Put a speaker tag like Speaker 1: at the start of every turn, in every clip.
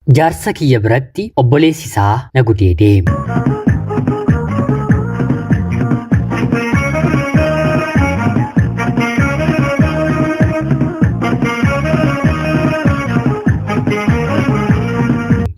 Speaker 1: Jaarsa kiyya biratti obboleessi isaa na gudeede.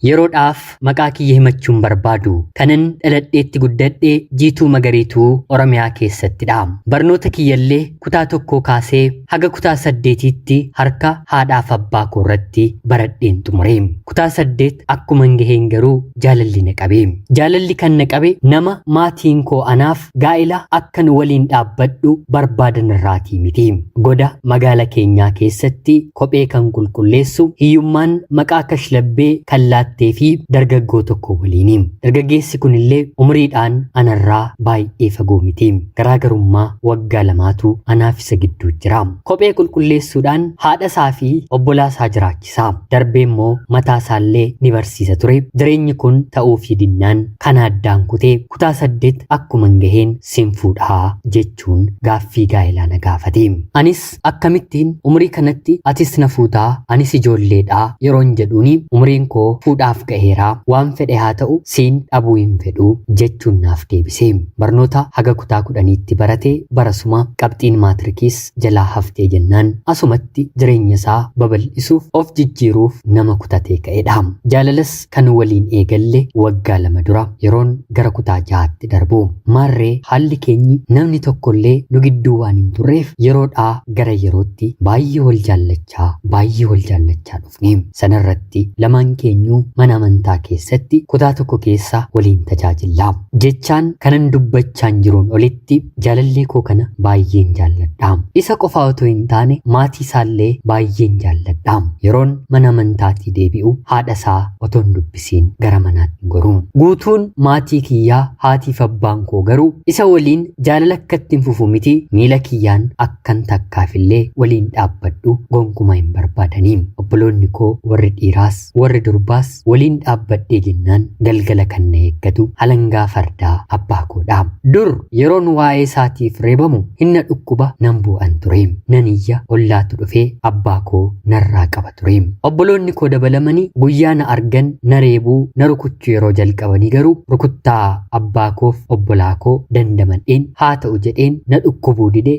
Speaker 1: Yeroodhaaf maqaa kiyya himachuun barbaadu. Kanan dhaladheetti guddadhe Jiituu Magariituu Oromiyaa keessattidha. Barnoota kiyyallee kutaa tokkoo kaasee haga kutaa saddeetiitti harka haadhaaf abbaa koo irratti baradheen xumure. Kutaa 8 akkuman gaheen garuu jaalalli na qabe. Jaalalli kan na qabe nama maatiin koo anaaf gaa'ela akkan waliin dhaabbadhu barbaadan irraatii miti. Goda magaala keenyaa keessatti kophee kan qulqulleessu hiyyummaan maqaa kashlabbee kan laattee fi dargaggoo tokko waliini. Dargaggeessi kunillee umriidhaan anarraa baay'ee fagoo miti. Garaagarummaa waggaa lamaatu anaaf isa gidduu jira. Kophee qulqulleessuudhaan haadha isaa fi obbolaa isaa jiraachisa. Darbee immoo mataa isaallee ni barsiisa ture. Jireenyi kun ta'uufii dinnaan kana addaan kutee kutaa 8 akkuman gaheen sin fuudhaa jechuun gaaffii gaa'elaa na gaafate. Anis akkamittiin umrii kanatti atis na fuutaa anis ijoolleedhaa yeroon jedhuuni umriin koo fuudhaaf ga'eeraa waan fedhe haa ta'u siin dhabuu hin fedhu jechuun naaf deebise. Barnoota haga kutaa kudhaniitti barate barasuma qabxiin maatrikiis jalaa haftee jennaan asumatti jireenya isaa babal'isuuf of jijjiiruuf nama kutatee ka'edha. Jaalalas kan waliin eegalle waggaa 2 dura yeroon gara kutaa 6tti darbu. Maarree haalli keenyi namni tokkollee nu gidduu waan hin turreef yeroodhaa gara yerootti baay'ee wal jaallachaa baay'ee wal jaallachaa dhufne. Sanarratti lamaan keenyuu mana amantaa keessatti kutaa tokko keessa waliin tajaajilla. Jechaan kanan dubbachaan jiruun olitti jaalallee koo kana baay'een jaalladha. Isa qofaa otoo hin taane maatii isaallee baay'een jaalladha. Yeroon mana amantaatii deebi'u haadha isaa otoo hin dubbisiin gara manaatti hin goru. Guutuun maatii kiyyaa haatiif abbaan koo garuu isa waliin jaalala akka ittiin fufu miti miila kiyyaan akkan takkaafillee waliin dhaabbadhu gonkumaa hin barbaadani. Obboloonni koo warri dhiiraas warri durbaas waliin dhaabbadhee jennaan galgala kan na eeggatu alangaa fardaa abbaa koodha. Dur yeroon waa'ee isaatiif reebamu hinna dhukkuba nan boo'an ture. Nan iyya ollaatu dhufee abbaa koo narraa qaba ture. Obboloonni koo dabalamanii guyyaa na argan na reebuu na rukuchuu yeroo jalqabanii garuu rukuttaa abbaa koof obbolaa koo dandamadheen haa ta'u jedheen na dhukkubuu dide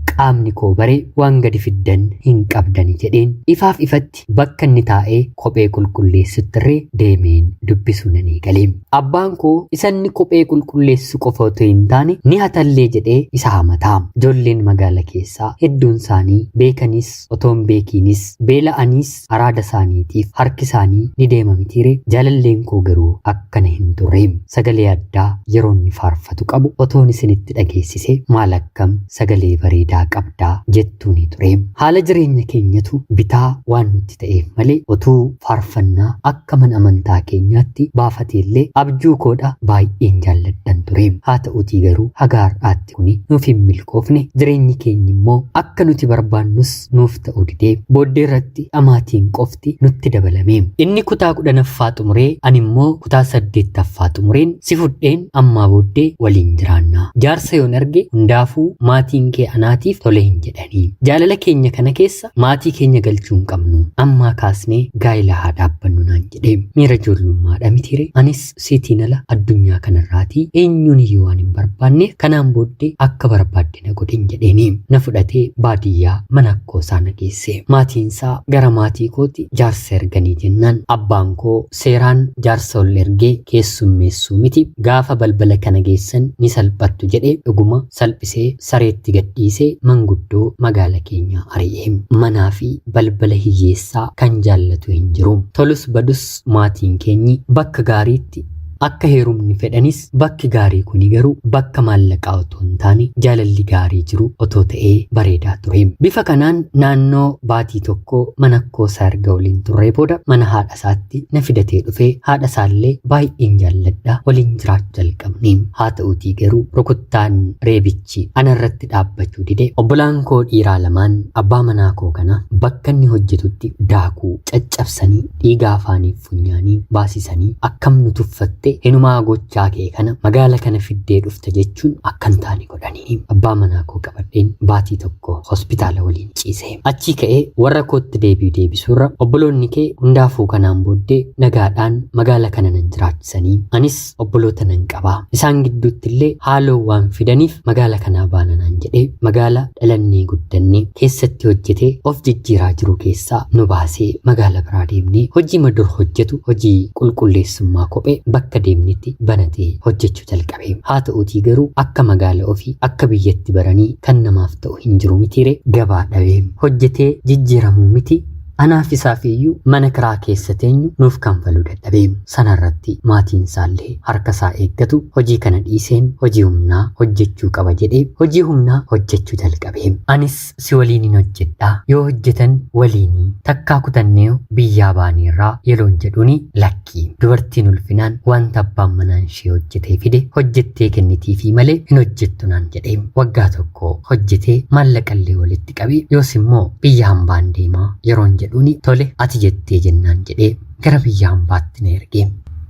Speaker 1: qaamni koo bare waan gadi fiddan hin qabdani jedheen ifaaf ifatti bakka inni taa'ee kophee qulqulleessuttirree deemeen dubbisuu nan eegale. Abbaan koo isa inni kophee qulqulleessu qofa otoo hin taane ni hatallee jedhee isa hamata. Ijoolleen magaala keessaa hedduun isaanii beekanis otoo hin beekiinis beela'aniis araada isaaniitiif harki isaanii ni deema mitiire jaalalleen koo garuu akkana hin turre. Sagalee addaa yeroo inni faarfatu qabu otoon isinitti dhageessise maal akkam sagalee bareedaa qabdaa jettuuni ture. Haala jireenya keenyatu bitaa waan nutti ta'eef malee otuu faarfannaa akka mana amantaa keenyaatti baafateellee abjuu koodha baay'een jaalladhan ture. Haa ta'utii garuu haga har'aatti kuni nuuf hin milkoofne jireenyi keenyi immoo akka nuti barbaannus nuuf ta'uu didee booddee irratti dhamaatiin qofti nutti dabalame. Inni kutaa 10ffaa xumuree ani immoo kutaa 8ffaa xumureen si fudheen ammaa booddee waliin jiraanna. Jaarsa yoon arge hundaafuu maatiin kee anaatiif tole hin jedhanii. Jaalala keenya kana keessa maatii keenya galchuu hin qabnu. Ammaa kaasnee gaa'ela haa dhaabbannu naan jedhe. Miira ijoollummaadha mitiire. Anis siitiin ala addunyaa kanarraatii eenyuun iyyuu waan hin barbaanneef kanaan booddee akka barbaadde na godhin jedheeni. Na fudhatee baadiyyaa mana akkoo isaa na geesse. Maatiin isaa gara maatii kooti jaarsa erganii jennaan abbaan koo seeraan jaarsa ol ergee keessummeessuu miti gaafa balbala kana geessan ni salphattu jedhee dhuguma salphisee sareetti gadhiisee manguddoo magaala keenyaa ari'e. Manaa fi balbala hiyyeessaa kan jaallatu hin jiru. Tolus badus maatiin keenyi bakka gaariitti akka heerumni fedhanis bakki gaarii kuni garuu bakka maallaqaa otoo hin taane jaalalli gaarii jiru otoo ta'ee bareedaa ture. Bifa kanaan naannoo baatii tokko mana akkoo isaa erga waliin turree booda mana haadha isaatti na fidatee dhufee haadha isaallee baay'een jaalladha waliin jiraachuu jalqabne. Haa ta'uutii garuu rukuttaan reebichi anarratti dhaabbachuu dide. Obbolaan koo dhiiraa lamaan abbaa manaa koo kana bakka inni hojjetutti daakuu caccabsanii dhiiga afaaniif funyaanii baasisanii akkam nu tuffatta jette hinumaa gochaa kee kana magaala kana fiddee dhufta jechuun akka hin taane godhanii abbaa manaa koo qabadheen baatii tokko hospitaala waliin ciise. Achii ka'ee warra kootti deebi'u deebisuurra obboloonni kee hundaafuu kanaan booddee nagaadhaan magaala kana nan jiraachisanii anis obboloota nan qabaa. Isaan gidduutti illee haaloo waan fidaniif magaala kanaa baana naan jedhee magaala dhalannee guddannee keessatti hojjetee of jijjiiraa jiru keessaa nu baasee magaala biraa deemnee hojii madur hojjetu hojii qulqulleessummaa kophee bakka deemnetti banatee hojjechuu jalqabe. Haa ta'uutii garuu akka magaala ofii akka biyyatti baranii kan namaaf ta'u hin jiru mitiire gabaa dhabee hojjetee jijjiiramuu miti anaaf isaaf iyyuu mana kiraa keessa teenyu nuuf kanfaluu dadhabe. Sanarratti maatiin isaallee harka isaa eeggatu hojii kana dhiiseen hojii humnaa hojjechuu qaba jedhee hojii humnaa hojjechuu jalqabe. Anis si waliin hin hojjedhaa yoo hojjetan waliinii takkaa kutannee biyyaa baaneerraa yeroon jedhuuni lakkii dubartiin ulfinaan wanta abbaan manaan ishee hojjetee fide hojjettee kennitiifii malee hin hojjettu naan jedhee waggaa tokko hojjetee maallaqallee walitti qabee yoos immoo biyya hambaan deemaa yeroon jedhuuni tole ati jettee jennaan jedhee gara biyya hambaatti na ergee.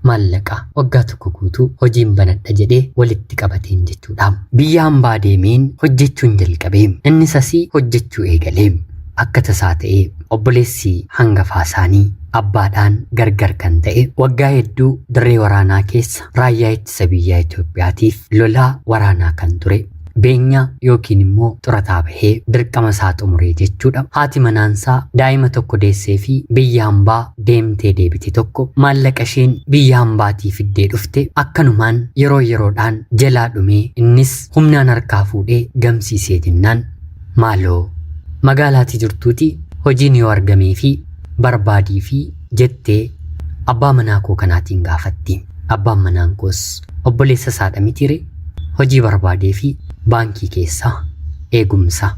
Speaker 1: Maallaqa waggaa tokko guutuu hojiin banadha jedhee walitti qabateen jechuudha. Biyya hambaa deemeen hojjechuun jalqabee innis asii hojjechuu eegalee akka tasaa ta'ee obboleessi hangafaa isaanii abbaadhaan gargar kan ta'e waggaa hedduu dirree waraanaa keessa raayyaa ittisa biyyaa Itoophiyaatiif lolaa waraanaa kan ture beenyaa yookiin immoo xurataa bahee dirqama isaa xumuree jechuudha. Haati manaansaa daa'ima tokko deessee fi biyya hambaa deemtee deebite tokko maallaqa isheen biyya hambaatii fiddee dhufte akkanumaan yeroo yeroodhaan jalaa dhumee innis humnaan harkaa fuudhee gamsiisee jennaan maaloo magaalaatii jirtuuti hojiin yoo argamee fi barbaadii fi jettee abbaa manaa koo kanaatiin gaafatti. Abbaan manaan koos obboleessa isaadha mitiire hojii barbaadee fi baankii keessaa eegumsa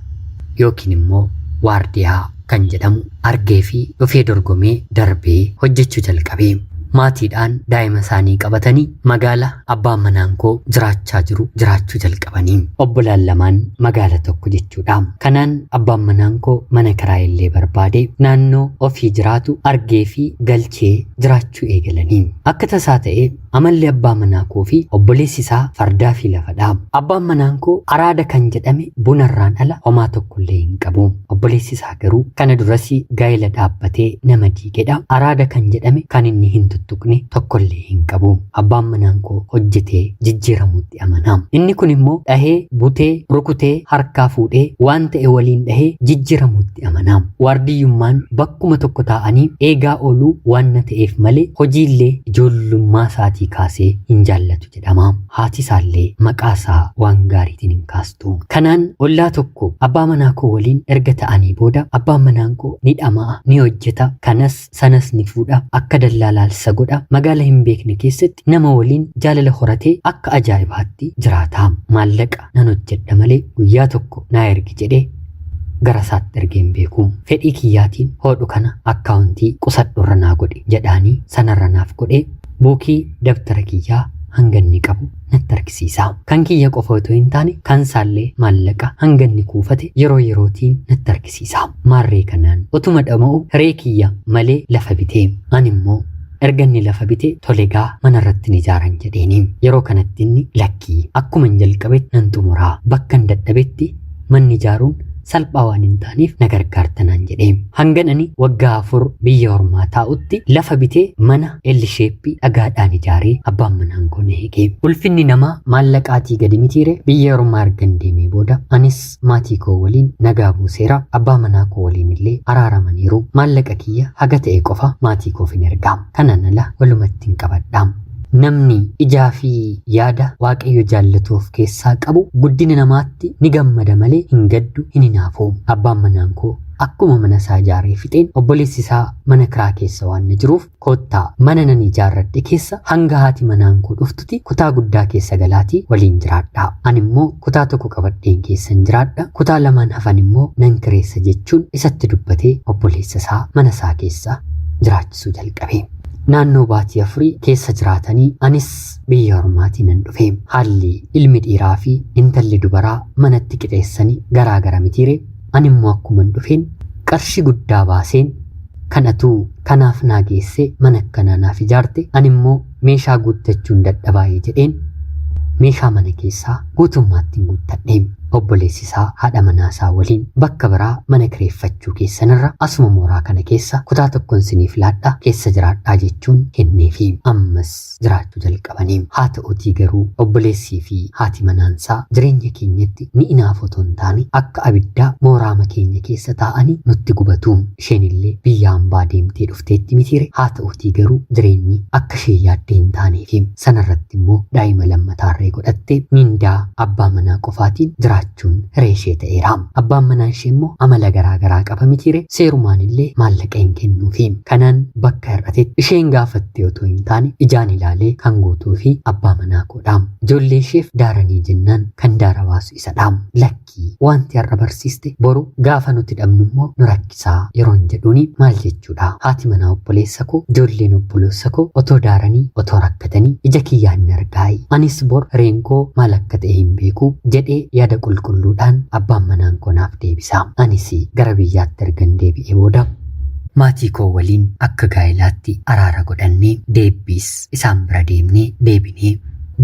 Speaker 1: yookiin immoo waardiyaa kan jedhamu argee fi dhufee dorgomee darbee hojjechuu jalqabee maatiidhaan daa'ima isaanii qabatanii magaala abbaan manaan koo jiraachaa jiru jiraachuu jalqabanii obbolaan lamaan magaala tokko jechuudha. Kanaan abbaan manaan koo mana kiraa illee barbaade naannoo ofii jiraatu argee fi galchee jiraachuu eegalanii. Akka tasaa ta'ee amalli abbaa manaa koo fi obboleessi isaa fardaa fi lafadha. Abbaan manaan koo araada kan jedhame bunarraan ala homaa tokkollee hin qabu. Obboleessi isaa garuu kana duras gaa'ela dhaabbatee nama diigedha. Araada kan jedhame kan inni hin tuttuqne tokkollee hin qabu. Abbaan manaan koo hojjetee jijjiiramuutti amana. Inni kun immoo dhahee, butee, rukutee, harkaa fuudhee waan ta'e waliin dhahee jijjiiramuutti amana. Waardiyyummaan bakkuma tokko taa'anii eegaa ooluu waan na ta'eef malee hojiillee ijoollummaa isaatii kaasee hin jaallatu jedhama. Haati isaallee maqaa isaa waan gaariitiin hin kaastu. Kanaan ollaa tokko abbaa manaa koo waliin erga ta'anii booda abbaan manaan koo ni dhama'a, ni hojjeta, kanas sanas ni fuudha, akka dallaa laalsa godha, magaala hin beekne keessatti nama waliin jaalala horatee akka ajaa'ibaatti jiraata. Maallaqa nan hojjedha malee guyyaa tokko naa ergi jedhee gara isaatti ergee hin beeku. Fedhii kiyyaatiin hodhu kana akkaawuntii qusadhurra naa godhe jedhaanii sanarra naaf godhee buukii dabtara kiyyaa hanga inni qabu natti argisiisa. Kan kiyya qofa otoo hin taane kan isaallee maallaqa hanga inni kuufate yeroo yerootiin natti argisiisa. Maarree kanaan otuma dhama'u hiree kiyya malee lafa bitee ani immoo erga inni lafa bite tolegaa mana irratti ni ijaaran jedheeni. Yeroo kanatti inni lakkii akkuma hin jalqabetti nan xumuraa bakka hin dadhabetti manni ijaaruun salphaa waan hin taaneef na gargaartanaan jedhee. Hangan ani waggaa 4 biyya ormaa taa'utti lafa bitee mana L-sheeppii dhagaadhaan ijaaree abbaan manaan koo na eege. Ulfinni namaa maallaqaatii gadi mitiire biyya ormaa ergan deemee booda anis maatii koo waliin nagaa buuseera. Abbaa manaa koo waliin illee araaramaniiru. Maallaqa kiyya haga ta'e qofa maatii koof hin erga. Kanaan ala walumatti hin qabadha. Namni ijaa fi yaada Waaqayyo jaallatu of keessaa qabu guddina namaatti ni gammada malee hin gaddu hin hinaafu. Abbaan manaan koo akkuma mana isaa ijaaree fixeen obboleessi isaa mana kiraa keessa waan na jiruuf koottaa mana nan ijaarradhe keessa hanga haati manaan koo dhuftuti kutaa guddaa keessa galaatii waliin jiraadha. Ani immoo kutaa tokko qabadheen keessan jiraadha. Kutaa lamaan hafan immoo nan kireessa jechuun isatti dubbatee obboleessa isaa mana isaa keessa jiraachisuu jalqabe. Naannoo baatii 4 keessa jiraatanii anis biyya ormaatii nan dhufe. Haalli ilmi dhiiraa fi intalli dubaraa manatti qixeessanii garaa gara mitiire. Ani immoo akkuman dhufeen qarshii guddaa baaseen kan atuu kanaaf naa geesse mana akkanaa naaf ijaarte ani immoo meeshaa guuttachuun dadhabaayee jedheen meeshaa mana keessaa guutummaatti hin guuttadhe. Obboleessi isaa haadha manaa isaa waliin bakka biraa mana kireeffachuu keessanirra asuma mooraa kana keessa kutaa tokkoon siniif laadhaa keessa jiraadhaa jechuun kenneefi ammas jiraachuu jalqabanii. Haa ta'uutii garuu obboleessii fi haati manaansaa jireenya keenyatti ni inaafu otoo hin taane akka abiddaa mooraama keenya keessa taa'anii nutti gubatu. Isheen illee biyya hambaa deemtee dhufteetti mitiire. Haa ta'uutii garuu jireenyi akka ishee yaaddee hin taaneefi sanarratti immoo daa'ima lammataarree godhatte mindaa abbaa manaa qofaatiin jiraachuun hiree ishee ta'eera. Abbaan manaa ishee immoo amala garaa garaa qaba mitiire, seerumaan illee maallaqa hin kennuufi. Kanaan bakka hir'atetti isheen gaafatte otoo hin taane ijaan ilaalee kan guutuu fi abbaa manaa koodha. Ijoollee isheef daaranii jennaan kan daara baasu isadha. Lakkii wanti har'a barsiiste boru gaafa nuti dhabnu immoo nu rakkisaa yeroon jedhuuni maal jechuudha. Haati manaa obboleessa koo, ijoolleen obboleessa koo otoo daaranii otoo rakkatanii ija kiyyaan hin argaayi. Anis bor hireen koo maal akka ta'e hin beeku jedhee yaada qulqulluudhaan abbaan manaan koo naaf deebisa. Anis gara biyyaatti ergan deebi'ee booda maatii koo waliin akka gaa'ilaatti araara godhannee deebbiis isaan bira deemnee deebinee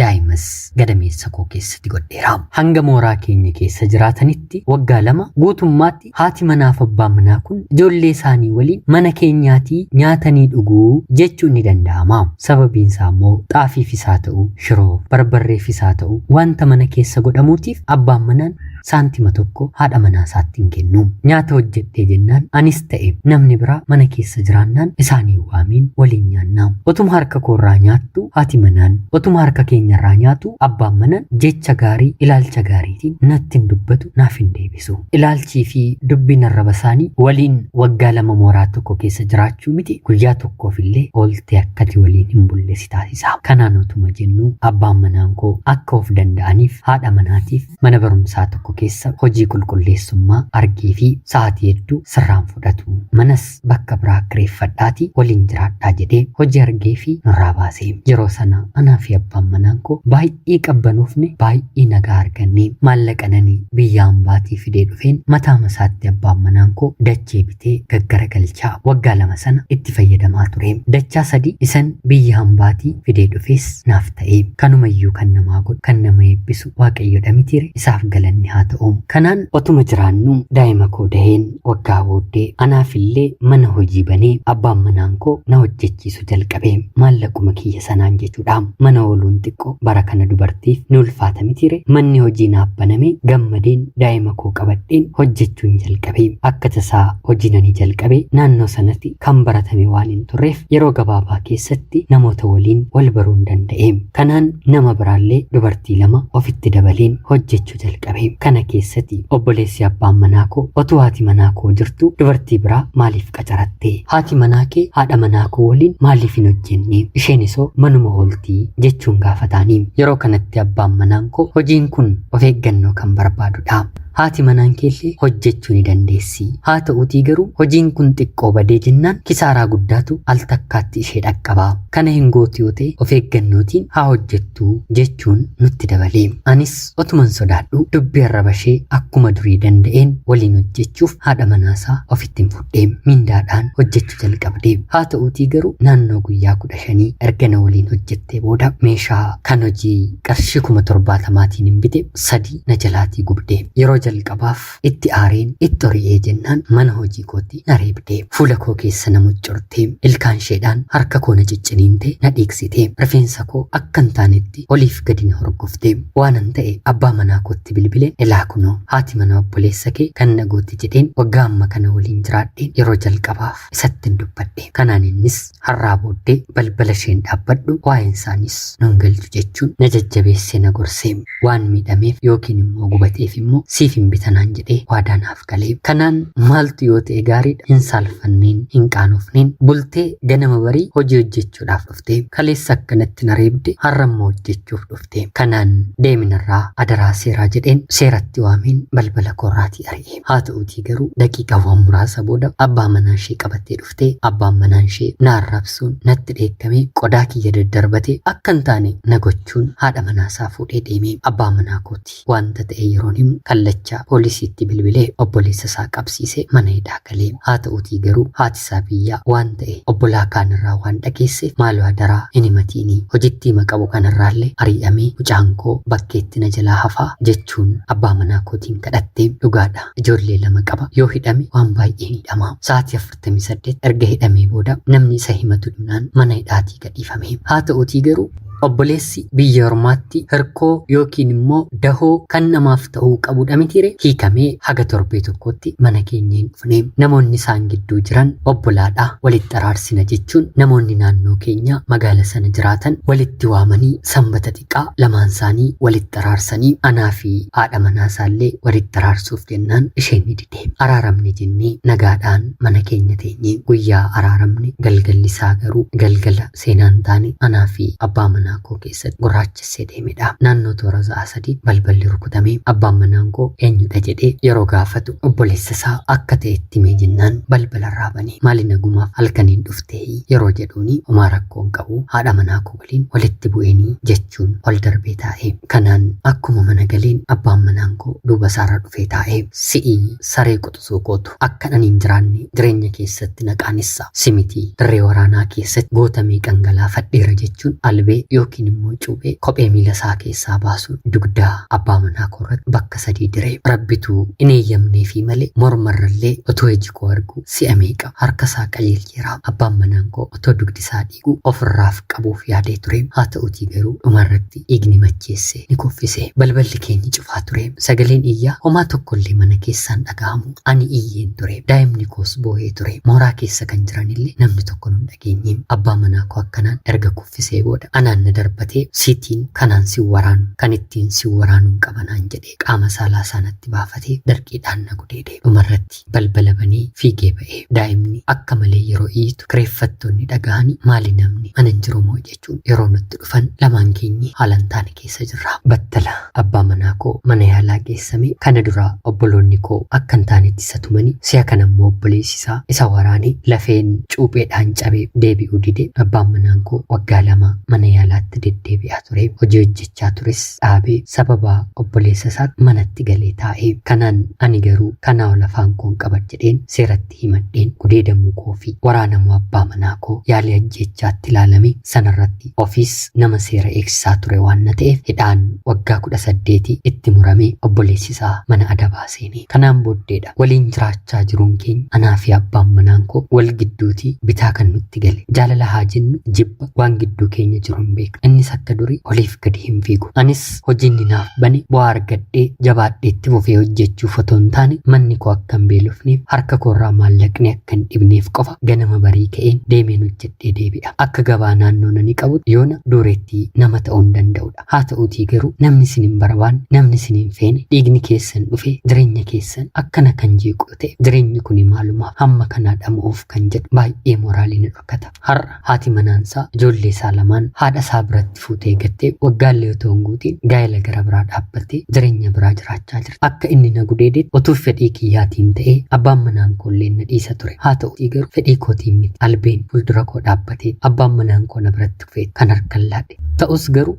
Speaker 1: daa'imas gadameessa koo keessatti godheera. Hanga mooraa keenya keessa jiraatanitti waggaa 2 guutummaatti haati manaaf abbaan manaa kun ijoollee isaanii waliin mana keenyaatii nyaatanii dhuguu jechuun ni danda'ama. Sababiin isaa immoo xaafiifis haa ta'u, shiroo, barbarreefis haa ta'u wanta mana keessa godhamuutiif abbaan manaan saantima tokko haadha manaa isaatti hin kennu. Nyaata hojjedhee jennaan anis ta'e namni biraa mana keessa jiraannaan isaanii waamiin waliin nyaanna. Otuma harka koorraa nyaattu haati manaan, otuma harka keenyarraa nyaatu abbaan manaan jecha gaarii ilaalcha gaariitiin natti hin dubbatu, naaf hin deebisu. Ilaalchii fi dubbiin arraba isaanii waliin waggaa 2 mooraa tokko keessa jiraachuu miti guyyaa tokkoof illee ooltee akkati waliin hin bulle si taasisa. Kanaan otuma jennu abbaan manaan koo akka of danda'aniif haadha manaatiif mana barumsaa tokko keessa hojii qulqulleessummaa argee fi sa'aatii hedduu sirraan fudhatu. Manas bakka biraa kireeffadhaatii waliin jiraadhaa jedhee hojii argee fi nurraa baase. Yeroo sana anaa fi abbaan manaan koo baay'ee qabbanoofne, baay'ee nagaa arganne. Maallaqa nani biyya hambaatii fidee dhufeen mataa masaatti abbaan manaan koo dachee bitee gaggaragalchaa waggaa 2 sana itti fayyadamaa ture. Dachaa 3 isan biyya hambaatii fidee dhufes naaf ta'e. Kanumayyuu kan namaa godhu, kan nama eebbisu Waaqayyodha mitiire, isaaf galanni haa ta'u. Kanaan otuma jiraannu daa'ima koo daheen waggaa booddee anaaf illee mana hojii banee abbaan manaan koo na hojjechiisu jalqabe. Maallaquma kiyya sanaan jechuudha. Mana ooluun xiqqoo bara kana dubartiif ni ulfaata mitiire. Manni hojii naaf baname gammadeen daa'ima koo qabadheen hojjechuun jalqabe. Akka tasaa hojii nani jalqabe naannoo sanatti kan baratame waan hin turreef yeroo gabaabaa keessatti namoota waliin wal baruun danda'e. Kanaan nama biraallee dubartii 2 ofitti dabaleen hojjechuu jalqabe. Kana keessatti obboleessi abbaan manaa koo otuu haati manaa koo jirtu dubartii biraa maaliif qacaratte? Haati manaa kee haadha manaa koo waliin maaliif hin hojjenne? Isheen isoo manuma ooltii jechuun gaafataani. Yeroo kanatti abbaan manaan koo hojiin kun of eeggannoo kan barbaadudha. Haati manaan keellee hojjechuu ni dandeessi. Haa ta'uutii garuu hojiin kun xiqqoo badee jennaan kisaaraa guddaatu al takkaatti ishee dhaqqaba. Kana hin gootu yoo ta'e of eeggannootiin haa hojjettu jechuun nutti dabale. Anis otuman sodaadhu dubbii arraba ishee akkuma durii danda'een waliin hojjechuuf haadha manaasaa ofitti hin fudhe. Mindaadhaan hojjechuu jalqabde. Haa ta'uutii garuu naannoo guyyaa 15 erga na waliin hojjettee booda meeshaa kan hojii qarshii 70,000 hin bite 3 na jalaatii gubde. Yeroo jalqabaaf itti aareen itti ori'ee jennaan mana hojii kootti na reebde. Fuula koo keessa na muccorte. Ilkaan isheedhaan harka koo na cicciniinte, na dhiigsite. Rifeensa koo akka hin taanetti oliif gadi na horgofte. Waanan ta'e abbaa manaa kootti bilbileen ilaa kunoo haati manaa obboleessa kee kan na goote jedheen waggaa amma kana waliin jiraadheen yeroo jalqabaaf isatti hin dubbadhe. Kanaan innis har'aa booddee balbala isheen dhaabbadhu waa'een isaanis nun galchu jechuun na jajjabeessee na gorse. Waan miidhameef yookiin immoo gubateef immoo siif hin bitanaan jedhee waadaa naaf galee. Kanaan maaltu yoo ta'e gaariidha, hin saalfanneen, hin qaanofneen bultee ganama barii hojii hojjechuudhaaf dhufte. Kaleessa akkanatti na reebde, har'a immoo hojjechuuf dhufte. Kanaan deeminarraa adaraa seeraa jedheen seeratti waameen balbala koorraatii ari'e. Haa ta'uutii garuu daqiiqaawwan muraasa booda abbaa manaa ishee qabattee dhuftee abbaan manaan ishee na arrabsuun natti dheekkamee qodaa kiyya daddarbate akka hin taane na gochuun haadha manaa isaa fuudhee deeme. Abbaa manaa kooti wanta ta'e yeroon himu kallachaan Dubbachaa poolisiitti bilbilee obboleessa isaa qabsiisee mana hidhaa galee. Haa ta'uutii garuu haati isaa biyyaa waan ta'e obbolaa kaanirraa waan dhageesseef maaloo adaraa hin himatiinii hojitti hima qabu kanarraallee ari'amee mucaan koo bakkeetti na jalaa hafaa jechuun abbaa manaa kootiin kadhattee. Dhugaadha, ijoollee 2 qaba, yoo hidhame waan baay'ee miidhama. Sa'aatii 48 erga hidhamee booda namni isa himatu dhibnaan mana hidhaatii gadhiifame. Haa ta'uutii garuu obboleessi biyya ormaatti hirkoo yookiin immoo dahoo kan namaaf ta'uu qabudha mitiire, hiikamee haga torbee tokkotti mana keenya hin dhufne. Namoonni isaan gidduu jiran obbolaadha, walitti araarsina jechuun namoonni naannoo keenya magaala sana jiraatan walitti waamanii sanbata xiqqaa lamaan isaanii walitti araarsanii anaa fi haadha manaa isaallee walitti araarsuuf jennaan isheen ni dide. Araaramne jennee nagaadhaan mana keenya teenye. Guyyaa araaramne galgalli isaa garuu galgala seenaan taane anaa fi abbaa manaa koo keessatti gurraachessee deemedha. Naannoo toora sa'a 3 balballi rukutamee abbaan manaan koo eenyudha jedhee yeroo gaafatu obboleessa isaa akka ta'e itti himee jennaan balbala irraa banee, maali nagumaaf halkaniin dhuftee yeroo jedhuuni, homaa rakkoo hin qabu, haadha manaa koo waliin walitti bu'eenii jechuun ol darbee taa'e. Kanaan akkuma mana galeen abbaan manaan koo duuba isaarra dhufee taa'e. Si'i saree quxisuu kootu akkan ani hin jiraanne jireenya keessatti na qaanessa. Si miti dirree waraanaa keessatti goota meeqan galaafadheera jechuun albee yookiin immoo cuuphee kophee miila isaa keessaa baasuun dugdaa abbaa manaa koo irratti bakka 3 dire. Rabbitu hin eeyyamneefii malee mormarrallee otoo iji koo argu si'a meeqa harka isaa qajeelcheera. Abbaan manaan koo otoo dugdi isaa dhiigu ofirraaf qabuuf yaadee ture. Haa ta'utii garuu dhumarratti dhiigni macheesse ni kuffise. Balballi keenya cufaa ture. Sagaleen iyyaa homaa tokkollee mana keessaan dhagahamu. Ani iyyeen ture. Daa'imni koos boo'ee ture. Mooraa keessa kan jiranillee namni tokko nun dhageenye. Abbaa manaa koo akkanaan erga kuffisee booda anaan na darbatee, siitiin kanaan sin waraanu, kan ittiin sin waraanuun qaba naan jedhee qaama saalaa isaa natti baafatee darqiidhaan na gudeede. Dhumarratti balbala banee fiigee ba'e. Daa'imni akka malee yeroo iyyitu kireeffattoonni dhagahanii maali namni mana hin jiru moo jechuun yeroo nutti dhufan lamaan keenyi haala hin taane keessa jirra. Battala abbaa manaa koo mana yaalaa geessame. Kana dura obboloonni koo akka hin taanetti isa tumanii, si'a kana immoo obboleessi isaa isa waraane, lafeen cuupheedhaan cabe deebi'uu dide. Abbaan manaan koo waggaa 2 mana yaalaatti deddeebi'aa ture. Hojii hojjechaa tures dhaabee sababa obboleessa isaatti manatti galee taa'e. Kanaan ani garuu kanaa ol afaan koon qabadh jedheen seeratti himadheen gudeedamuu koo fi waraanamuu abbaa manaa koo yaalii ajjeechaatti ilaalame sanarratti ofiis nama seera eegsisaa ture waan na ta'eef hidhaan waggaa 18 itti muramee obboleessi isaa mana adabaa seene. Kanaan booddeedha waliin jiraachaa jiruun keenya anaa fi abbaan manaan koo wal gidduutii bitaa kan nutti gale. Jaalala haa jennu jibba, waan gidduu keenya jiru hin beeknu. Innis akka durii oliif gadi hin fiigu. Anis hojii inni naaf bane bu'aa argadhee jabaadhee itti fufee hojjechuuf otoo hin taane manni koo akka hin beelofneef, harka koorraa maallaqni akka hin dhibneef qofa ganama barii ka'een deemeen hojjedhee deebi'a. Akka gabaa naannoo nani qabutti yoona duurettii nama ta'uu hin danda'udha. Haa ta'uutii garuu namni isin hin barbaanne, namni isin hin feene, dhiigni keessan dhufee jireenya keessan akkana kan jeequ yoo ta'e jireenyi kuni maalumaaf hamma kanaa dhama'uuf kan jedhu baay'ee mooraalii na dhorkata. Har'a haati manaansaa ijoollee isaa lamaan haadha isaa biratti fuutee gattee waggaallee otoo hin guutiin gaa'ela gara biraa dhaabbattee jireenya biraa jiraachaa jirti. Akka inni na gudeedetti otuu fedhii kiyyaatiin ta'ee abbaan manaan koollee na dhiisa ture. Haa ta'uutii garuu fedhii kootiin miti, albeen fuuldura koo dhaabbatee abbaan manaan koo na biratti kufee kan harkan laadhe. Ta'us garuu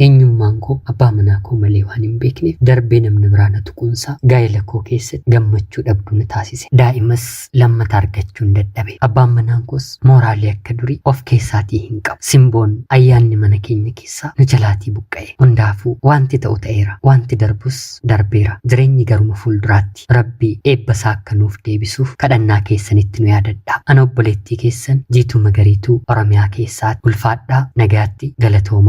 Speaker 1: eenyummaan koo abbaa manaa koo malee waan hin beekneef darbee namni biraa na tuquunsaa gaa'ela koo keessatti gammachuu dhabduu na taasise. Daa'imas lammata argachuun dadhabe. Abbaan manaan koos mooraalii akka durii of keessaatii hin qabu. Simboon ayyaanni mana keenya keessaa nu jalaatii buqqa'e. Hundaafuu wanti ta'u ta'eera. Wanti darbus darbeera. Jireenyi garuma fuulduraatti. Rabbi eebba isaa akka nuuf deebisuuf kadhannaa keessanitti nu yaadadhaa. Ana obboleettii keessan Jiituu Magariituu Oromiyaa keessaati. Ulfaadhaa, nagaatti, galatoomaa.